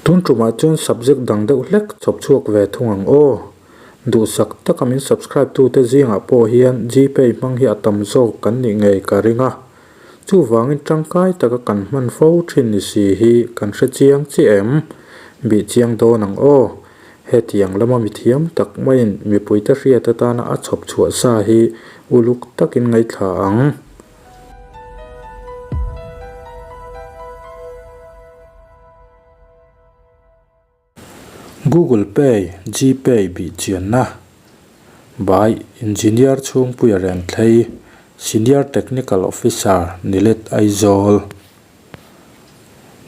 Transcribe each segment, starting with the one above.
Tun tumah chuan subject dang deuh hlek chhawp chhuak ve thung ang aw. Duhsak taka min subscribe tute zingah pawh hian Gpay hmang hi a tam zawk kan nih ngei ka ring a. Chuvangin tangkai taka kan hman fo thin ni si hi kan hre chiang chiah em? Bih chiang dawn ang aw. Hetiang lama mithiam tak maiin mipuite hriat atana a chhawp chhuah sa hi uluk takin ngaithla ang. Google Pay, Gpay bih chianna by Engineer Chhungpuia Renthlei, Senior Technical Officer, Nilet Aizawl.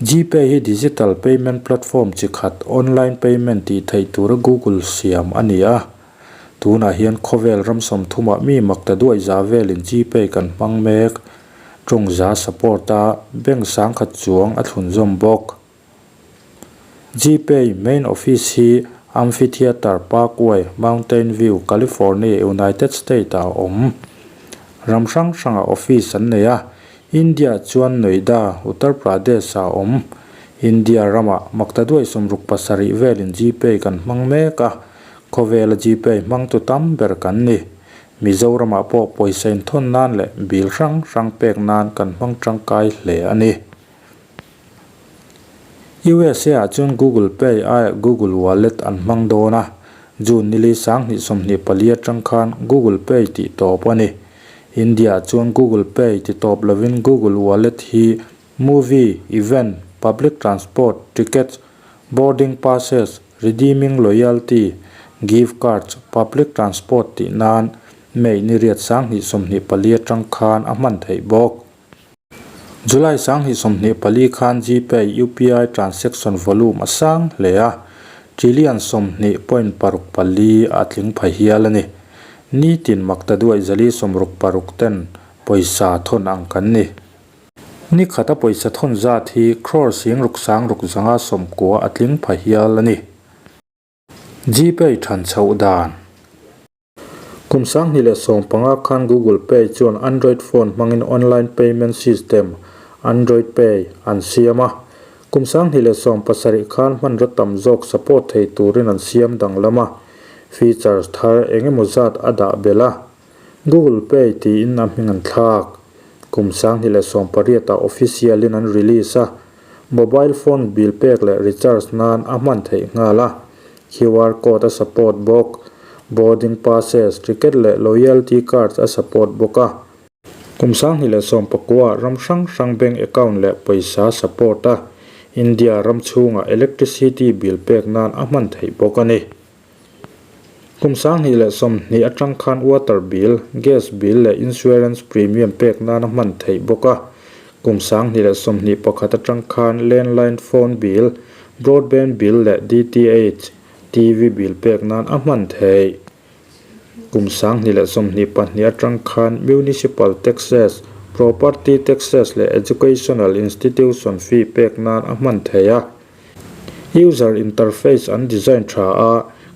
Gpay hi digital payment platform chi khat online payment tih theih tura Google siam a ni a. Tunah hian khawvel ram sawmthumah mi mak ta duaih za velin Gpay kan hmang mek. Tawng za support a, bank sangkhat chuang a thlunzawm bawk. Gpay main office hi Amphitheater Parkway, Mountain View, California, United States ah a awm. Ram hrang hrangah office an nei a, India chuan Noida, Uttar Pradesh ah a awm. India ramah maktaduai 67 velin Gpay kan hmang mek a, khawvela Gpay hmangtu tam ber kan ni. Mizoramah pawh pawisa inthawn nan leh bill hrang hrang pek nan kan hmang tangkai hle a ni. USA ah chuan Google Pay aiah Google Wallet an hmang dawn a, June nili 2024 atang khan Google Pay tih tawp a ni. India ah chuan Google Pay ti tawp lovin Google Wallet hi movie, event, public transport, tickets, boarding passes, redeeming loyalty, gift cards, public transport tih nan May ni riat 2024 atang khan a hman theih bawk. July 2024 khan Gpay UPI transaction volume a sang hle a, trillion 20.64 a tling pha hial a ni. Nitin makta duaih 466 ten pawisa thawn ang kan ni. Ni khata pawisa thawn zat hi crore 6690 a tling pha hial a ni. Gpay than chhoh dan. Kum 2015 khan Google Pay chuan Android phone hmangin online payment system, Android Pay, an siam a. Kum 2017 khan hmanraw tam zawk support thei turin an siam danglam a, features thar eng emaw zat a dah belh a. Google Pay tiin a hming an thlak. Kum 2018 ah official in an release a, mobile phone bill pek leh recharge nan a hman theih nghal a. QR code a support bawk. Boarding passes, ticket leh loyalty cards a support bawk a. Kum 2019 ram hrang hrang bank account leh pawisa support a, India ram chhungah electricity bill pek nan a hman theih bawk a ni. Kum 2020 atang khan water bill, gas bill leh insurance premium pek nan a hman theih bawk a. Kum 2021 atang khan landline phone bill, broadband bill leh DTH, TV bill pek nan a hman theih. Kum 2022 atang khan municipal taxes, property taxes leh educational institution fee pek nan a hman theih a. User interface an design tha a,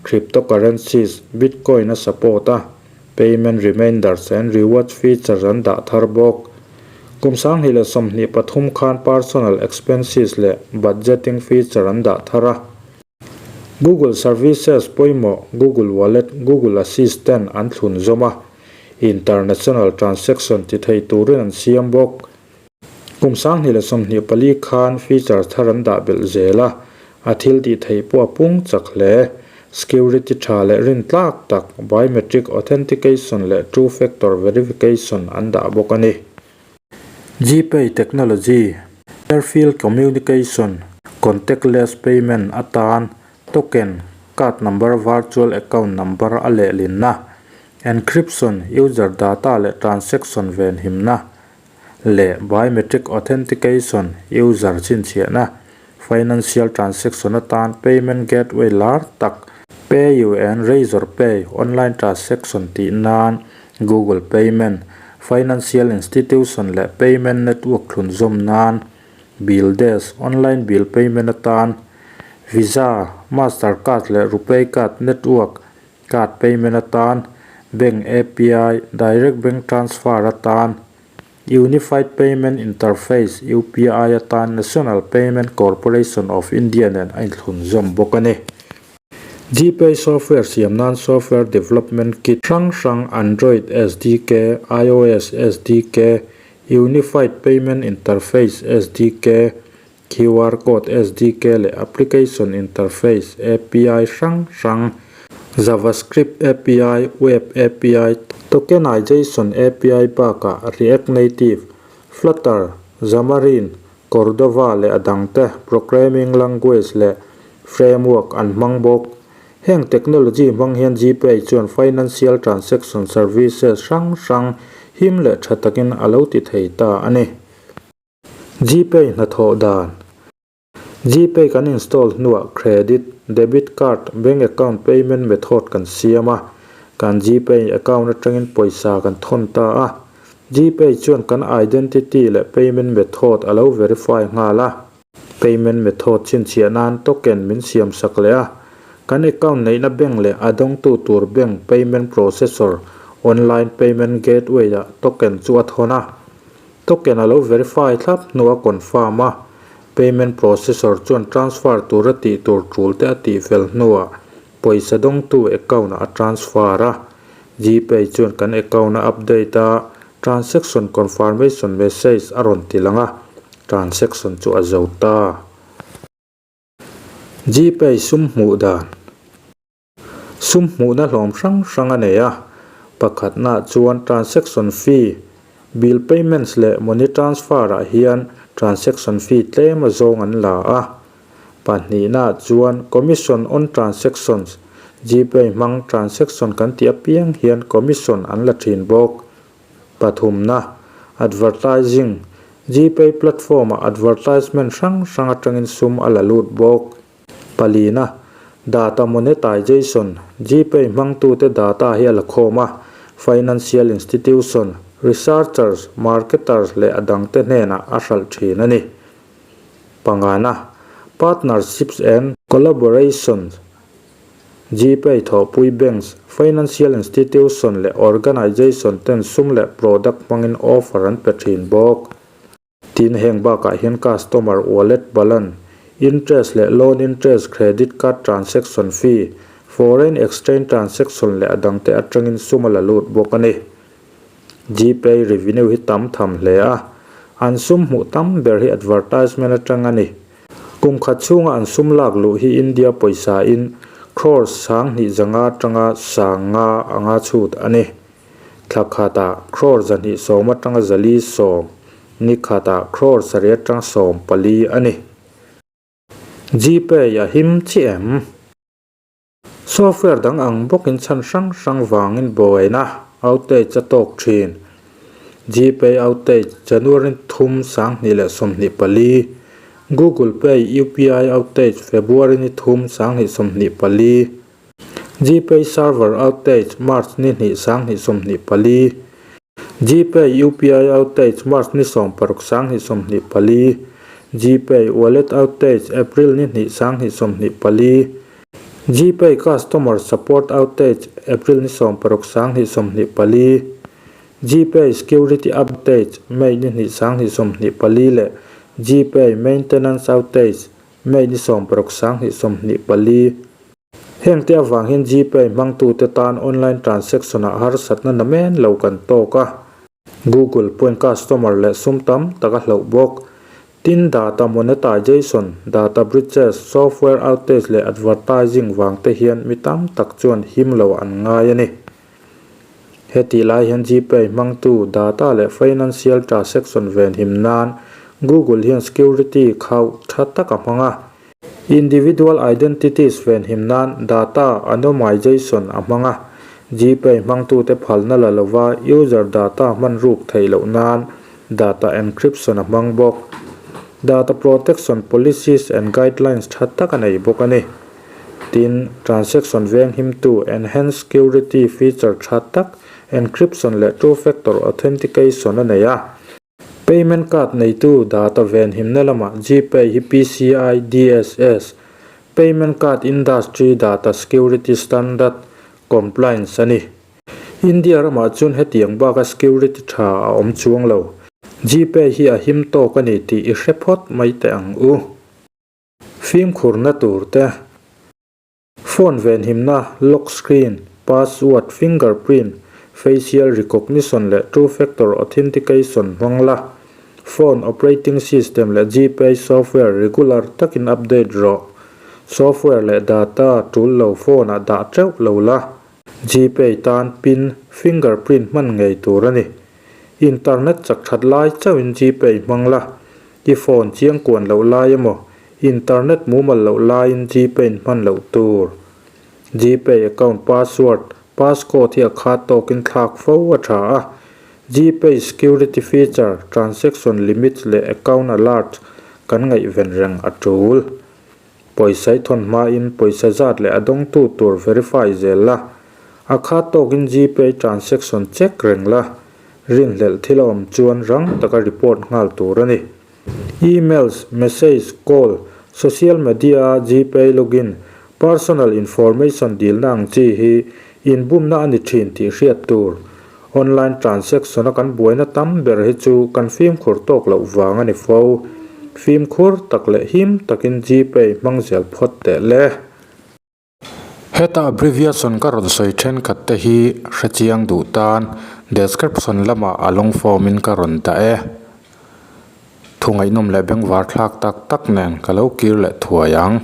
cryptocurrencies, bitcoin a support a, payment reminders and rewards features an dah thar bawk. Kum 2023 khan personal expenses leh budgeting feature an dah thar a. Google Services pawimawh Google Wallet, Google Assistant an thlun zawm a, international transaction ti thei turin an siam bawk. Kum 2024 khan feature thar an dah belh zel a, a thil tih theih pawh a pung chak hle. Security tha leh rin tlak tak, biometric authentication leh two-factor verification an dah bawk a ni. Gpay technology, Airfield communication, contactless payment atan token, card number virtual account number a lehlinna, encryption, user data leh transaction venhimna, leh biometric authentication, user chhinchhiahna, financial transaction atan payment gateway lar tak, PayU and Razorpay online transaction tih nan Google Payment, financial institution leh payment network thlunzawm nan BillDesk online bill payment atan Visa, Mastercard leh Rupay card network card payment atan Bank API, direct bank transfer atan. Unified Payment Interface, UPI, atan National Payment Corporation of India nen a inthlunzawm bawk a ni. GPay software siam nan software development kit hrang hrang Android SDK, iOS SDK, Unified Payment Interface SDK, QR Code SDK leh Application Interface, API, hrang hrang, JavaScript API, Web API, Tokenization API bakah React Native, Flutter, Xamarin, Cordova leh a dangte programming language leh framework an hmang bawk. Heng technology hmang hian GPay chuan financial transaction services hrang hrang him leh tha takin a lo ti thei ta a ni. GPay hnathawh dan. GPay kan install hnuah credit, debit card, bank account payment method kan siam a, kan GPay account atangin pawisa kan thawn ta a. GPay chuan kan identity leh payment method a lo verify nghal a. Payment method chhinchhiah nan token min siam sak leh a. Kan account neihna bank leh a dawngtu tur bank payment processor, online payment gateway ah token chu a thawn a. Token a lo verify thlap hnu a confirm a, payment processor chuan transfer tura tih tur tul te a tih fel hnuah pawisa dawngtu account ah a transfer a. GPay chuan kan account a update a, transaction confirmation message a rawn ti lang a, transaction chu a zo ta. GPay sum hmuh dan. Sum hmuhna hlawm hrang hrang a nei a, pakhatnaah chuan transaction fee, bill payments leh money transfer ah hian transaction fee tlem a zawng an la a. Pahnihnaah chuan commission on transactions, GPay hmang transaction kan tih apiang hian commission an la thin bawk. Pathumna, advertising, GPay platform ah advertisement hrang hrang atangin sum a la lut bawk. Palina, Data Monetization, GPay hmangtute data hi a la khawm a, financial institution, researchers, marketers leh a dangte hnenah a hralh thin a ni. Pangana, Partnerships and Collaborations, GPay thawhpui banks, financial institution leh organization ten sum leh product hmangin offer an pe thin bawk. Tin, heng bakah hian customer wallet balance, interest leh loan interest, credit card transaction fee, foreign exchange transaction leh a dangte atangin sum a la lut bawk a ni. GPay revenue hi tam tham hle a, an sum hmuh tam ber hi advertisement atang a ni. Kum khat chhunga an sum lak luh hi India pawisa in crores 2500 atanga 5000 anga chhut a ni. Thla khatah crore 220 atanga 420, ni khatah crore 7 atanga 14 a ni. GPay a him chiah em? Software dang ang bawkin chhan hrang hrang vangin buaina outage a tawk thin. GPay outage January 3 2024, Google Pay UPI outage February ni 3 2024, GPay server outage March ni hnih 2024, GPay UPI outage March ni 16 2024, GPay wallet outage April ni hnih 2024, GPay customer support outage April ni 16 2024, GPay security update May ni hnih 2024 leh GPay maintenance outage May ni 16 2024. Heng te avang hian GPay hmangtute tan online transaction ah harsatna na men lo kan tawk a. Google pawhin customer leh sum tam tak a hloh bawk. Tin, data monetization, data breaches, software outage leh advertising vang te hian mi tam tak chuan him lo an ngai a ni. Hetih lai hian GPay hmangtu data leh financial transaction venhim nan Google hian security khauh tha tak a hmang a. Individual identities venhim nan data anonymization a hmang a, GPay hmangtute phalna la lova user data hman ruk theih loh nan data encryption a hmang bawk. Data protection policies and guidelines tha tak a nei bawk a ni. Tin, transaction venghimtu enhanced security feature tha tak encryption leh two-factor authentication a nei a. Payment card neitu data venhimna lamah GPay hi PCI DSS, Payment Card Industry Data Security Standard, compliance a ni. India ramah chuan hetiang baka security tha a awm chuang lo. Gpay hi a him tawk a ni tih i hre phawt mai teh ang u. Fimkhurna tur te. Phone venhimna, lock screen, password, fingerprint, facial recognition leh two-factor authentication hmang la. Phone operating system leh Gpay software regular takin update rawh. Software leh data tul lo phone-ah dah teuh lo la. Gpay tan pin, fingerprint hman ngei tur a ni. Internet chak that lai chauhin Gpay hmang la, i phone chiang kuan loh lai emaw, internet mumal loh laiin Gpay hman loh tur. Gpay account password, passcode hi a khat tawkin thlak fo a tha a. Gpay security feature, transaction limits leh account alerts kan ngaihven reng a tul. Pawisa i thawn hmain pawisa zat leh a dawngtu tur verify zel la, a khat tawkin Gpay transaction check reng la, rinhlelh thil a awm chuan rang taka report nghal tur a ni. Emails, message, call, social media-a Gpay login, personal information dilna ang chi hi inbumna a ni thin tih hriat tur. Online transaction a kan buaina tam ber hi chu kan fimkhur tawk loh vang a ni fo. Fimkhur tak leh him takin Gpay hmang zel phawt teh le. Heta abbreviation ka rawn sawi thenkhat te hi hrechiang duh tan description lamah a long form in ka rawn dah e. Thu ngaihnawm leh bengvar thlak tak tak nen ka lo kir leh thuai ang.